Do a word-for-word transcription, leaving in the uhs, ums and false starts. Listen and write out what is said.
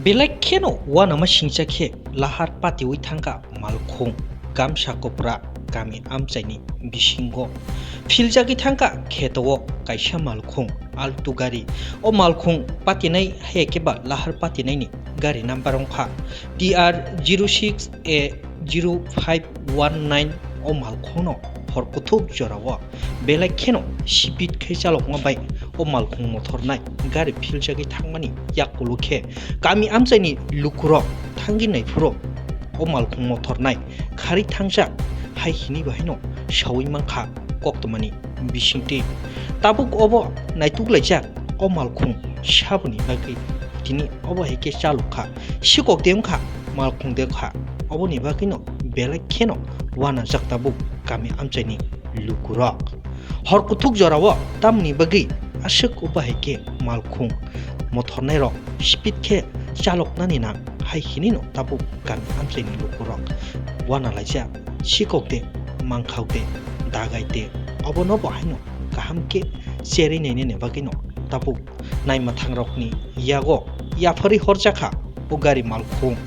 Belai kheno uanama singcha khe lahar patiwi thangkha malkhung Gamsa Kopra kami amchaini bisingo. Philjagwi thangkha kheto-o kaisa malkhung Alto gari. O malkhung patinai hai khe ba lahar patinaini gari number wngkha T R zero six A zero five one nine. O malkhungno hor kuthuk jorao belai kheno speed khe chalokma bai o malkhung mothornai gari philjagwi thangmani yakulo khe kami amchaini lukurok thangwi naiphuru o malkhung mothornai kharwi thangjak hai hini bahaino sawi mankha koktwmani bisingtwi. Tabuk obo naituklaijak o malkhung saboni bagwi tini obo hai khe chalokha, sikok de wngkha, malkhung de wngkha, oboni bagwino belai kheno uanajak tabuk kami amchaini lukurok. Hor kuthuk jorao tamoni bagwi aswk o bahai khe malkhung mothornairok speed khe chaloknani nang hai hinino tabuk kami amchaini lukurok uanalaijak, sikok de, mangkhok de, dagai de, obono bo haino kaham khe cherwi nainani bagwino tabuk naimwthangrokni yago yapharwi horjakha o gari malkhung.